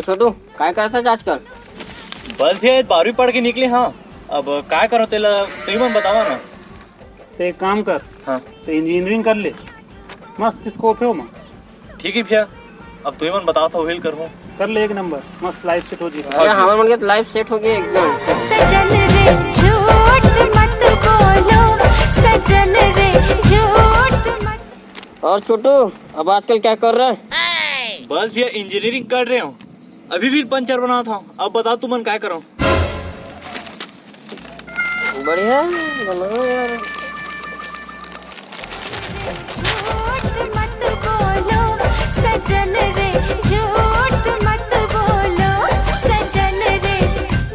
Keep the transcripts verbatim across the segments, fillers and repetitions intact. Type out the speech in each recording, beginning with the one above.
छोटू, काय करत हस आजकल? बस भैया, बारहवीं पढ़ के निकले हँव। अब काय करों तेला तुही मन बतावा ना। ते एक काम कर, हाँ। ते इंजीनियरिंग कर ले, मस्त स्कोप हे ओमा। ठीक हे भैया, अब तुही मन बतावत हव, उही ल करहूँ। कर ले एक नंबर, मस्त लाइफ सेट हो जाही। अरे, हमर मन के तो लाइफ सेट हो गे एकदम। सजन रे झूठ मत बोलो, सजन रे झूठ मत। और छोटू, अब आजकल क्या कर रहा है? बस भैया, इंजीनियरिंग कर रहे हँव। अभी व्हील पंचर बनावत हँव। अब बताओ तुमन काय करँव? बढ़िया बनाओ यार। झूठ मत बोलो सजन रे, झूठ मत बोलो सजन रे,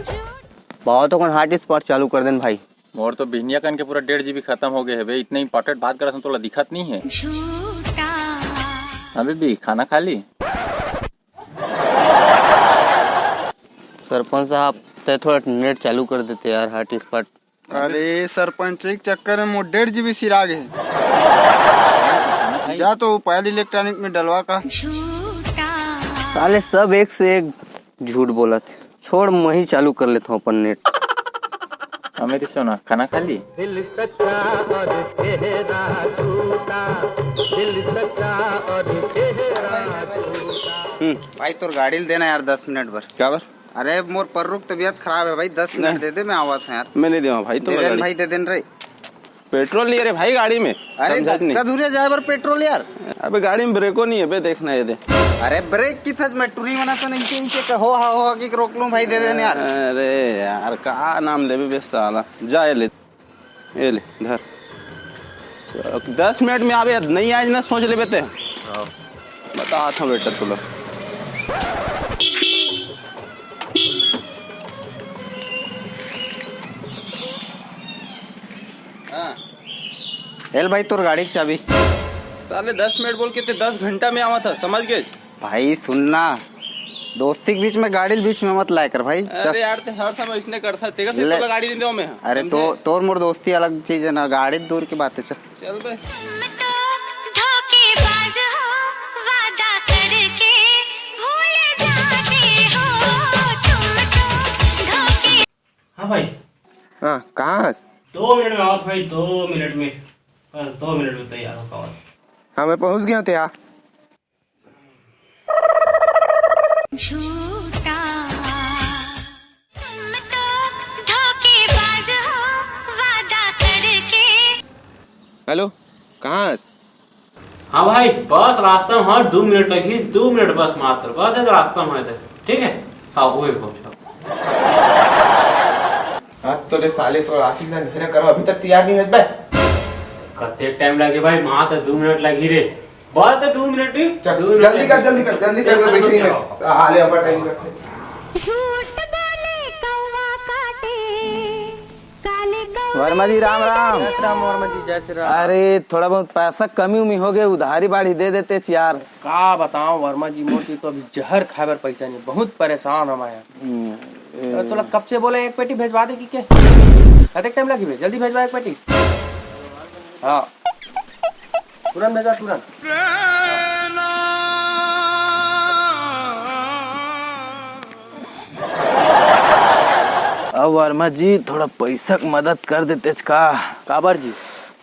झूठ। बाबा तो कौन हॉट स्पॉट चालू कर देन भाई। मोर तो बिहनिया कन के पूरा डेढ़ जीबी खतम हो गे हवे। इतना इंपॉर्टेंट बात करत हँव, तोला दिखत नहीं है? झूठा। हाँ बेबी, खाना खा ली? सरपंच साहब, ते थोड़ा नेट चालू कर देते यार, हॉट स्पॉट। अरे सरपंच, एक चक्कर में मोर डेढ़ जीबी सिरा गे। जा तो पायल इलेक्ट्रॉनिक में डलवा का। साले सब एक से एक झूठ बोलत हे। छोड़, मही चालू कर लेत हँव अपन नेट। हाँ मेरी सोना, खाना खा ली? दिल सच्चा और चेहरा झूठा, दिल सच्चा और चेहरा झूठा। हम्म, भाई तोर गाड़ी ल देना यार, दस मिनट बर। काबर? अरे मोर पर्रुक तबीयत खराब हे भाई, दस मिनट नहीं। दे दे, मैं आवत हँव यार। मैं नहीं देवा भाई, तो दे मैं देन गाड़ी भाई, दे देन रे। पेट्रोल नहीं हे रे भाई गाड़ी में, अरे समझा नहीं। धक्का धुरे जाए बर पेट्रोल यार। अबे गाड़ी में ब्रेको नहीं हे बे, देखना ये दे। अरे ब्रेक किथस, मैं टूरी मना तो नहीं चाहिए कि हो हा हो हा कि रोक लूं भाई, दे देने यार। अरे यार का नाम लेबे बे साला, जा ये ले, ये ले धर। दस मिनट में आबे, नहीं आए ना सोच लेबे ते। बतावत हँव बेटा तोला। हाँ। ए ले भाई तोर गाड़ी के चाबी। साले दस मिनट बोल के ते दस घंटा में आवत हस, समझ गेस? भाई सुन ना, दोस्ती के बीच में गाड़ी ल बीच में मत लाया कर भाई। अरे यार, ते हर समय इसने करता, तेकर से ले। तोला गाड़ी नहीं देवा मैं। अरे अरे तो, समझे? तोर मोर दोस्ती अलग चीज हे ना, गाड़ी दूर की बात हे, चल। चल बे। तुम तो धोखेबाज हो, वादा करके भूल जाते हो। तुम तो धोखे। हाँ भाई। हाँ, कहाँ हस? दो मिनट में आवत भाई, दो मिनट में, बस दो मिनट में तैयार होके आवत। हाँ, मैं पहुँच गया हूँ, ते आ। झूठा, तुम तो धोखेबाज हो, वादा करके। हेलो, कहाँ हस? हाँ भाई, बस रास्ता में हँव, दू मिनट लगही, दू मिनट बस मात्र, बस ये तो रास्ता में हँव, ठीक है? हाँ, वही पहुँचा। हाँ, तो ले साले, तो आशिक ना घेरा करो, अभी तक तैयार नहीं होत बे। कते टाइम लगे भाई, मात्र दू मिनट लगही रे, बस तो दू मिनट ही, चल, दू मिनट जल्दी कर, लगही। जल्दी कर, जल्दी कर, मैं बैठी नहीं है। हाँ, ले, अपन टाइम कर। झूठ बोले कौवा काटे, काले कौवे वर्मा जी, राम राम। जय श्री राम वर्मा जी, जय श्री राम। अरे, थोड़ा बहुत पैसा कमी उमी हो गए, उधारी बाढ़ी दे देते यार। का बताओ वर्मा जी, मोर तीर तो अभी जहर खाए बर पैसा नहीं, बहुत परेशान हँव मैं। हम्म, ए- अरे, तोला कब से बोले एक पेटी भेजवा दे कि के? कतेक टाइम लगी बे? जल्दी भेजवा एक पेटी। हाँ, तुरंत भेजवा, तुरंत। अब वर्मा जी, थोड़ा पैसा के मदद कर देतेच का? काबर जी?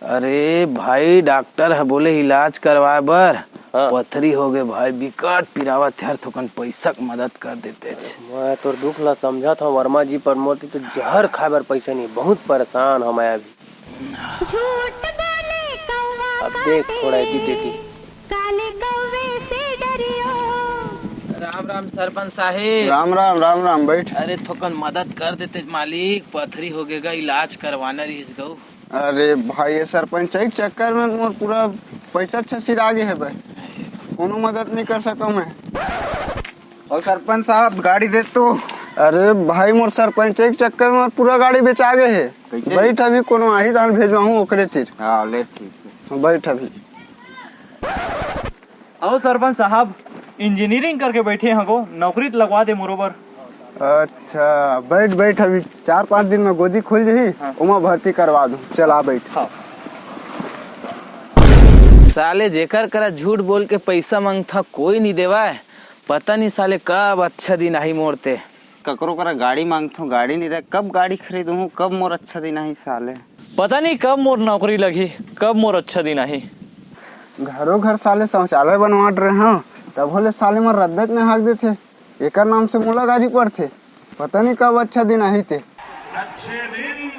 अरे भाई, डॉक्टर ह बोले इलाज करवाए बर। हाँ। पथरी हो गए भाई, बिकट पिरावत यार, थोकन पैसा के मदद कर देतेच। मैं तोर दुख ला समझत हँव वर्मा जी, पर मोर तीर तो जहर खाए बर पैसा नहीं, बहुत परेशान हँव मैं अभी। अब देख, थोड़ा एती तेती। राम राम सरपंच साहेब। राम राम, राम राम, बैठ। अरे थोकन मदद कर देते मालिक, पथरी हो गए गा, इलाज करवाना रहिस गऊ। अरे भाई, ये सरपंच के चक्कर में मोर पूरा पैसा अच्छा सिरा गे हे भाई, कोनो मदद नहीं कर सकँव मैं। और सरपंच साहब, गाड़ी दे तो। अरे भाई, मोर सरपंच के चक्कर में पूरा गाड़ी बेचा गे हे। कैसे? बैठ, अभी कोनो आही दान भेजवाहूँ ओकरे तीर। हाँ, ले, ठीक है। बैठ अभी। अउ सरपंच साहब, इंजीनियरिंग करके बैठे हँव गो, नौकरी तो लगवा दे मोरो बर। अच्छा, बैठ, बैठ, अभी चार पाँच दिन में गोदी खुल जही, हाँ। ओमा भर्ती करवा दूँ। चल, आ बैठ। हाँ। साले जेकर करा झूठ बोल के पैसा मांगथा, कोई नहीं देवाय। पता नहीं साले कब अच्छा दिन आही मोर ते। ककरो करा गाड़ी मांगथों, गाड़ी नहीं दे, कब गाड़ी खरीदूं, कब मोर अच्छा दिन आही साले। पता नहीं कब मोर नौकरी लगही, कब मोर अच्छा दिन आही। घरो घर साले शौचालय बनवात रहे हंव, तभो ले साले मन रद्दत में हाक देथे। एकर नाम से मोला गारी पड़थे। पता नहीं कब अच्छा दिन आही ते। अच्छे दिन।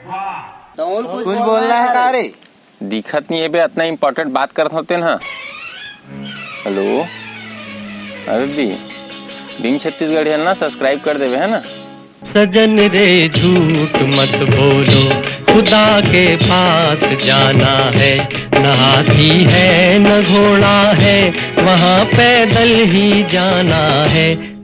वाह। कुछ बोलना है का रे? दिखत नहीं है बे, अतना इंपॉर्टेंट बात करत होते ना। हेलो, अबे भी बीम छत्तीसगढ़िया ना सब्सक्राइब कर देवे है ना। सजन रे झूठ मत बोलो, खुदा के पास जाना है। न हाथी है न घोड़ा है, वहाँ पैदल ही जाना है।